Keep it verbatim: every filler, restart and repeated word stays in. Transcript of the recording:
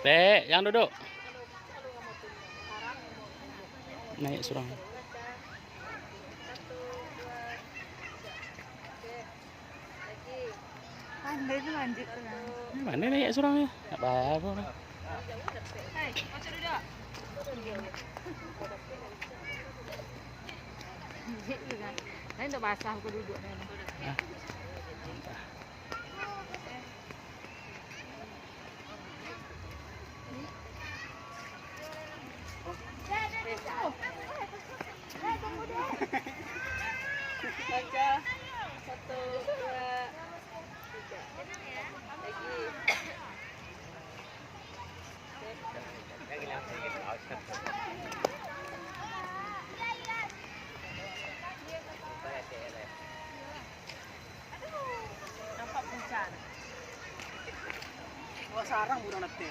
Tek, jan duduk. Naiak surang. Pandai tu manjek tu kan. Pandai naiak surang nyo. Ndak baa doh. Hai, kau tu duduk. Manjek tu kan. Lain tak basah aku duduk ni. Hah? Baca. Satu, dua, tiga. Lagi. Nampak puncak. Wah, sarang burung nanti.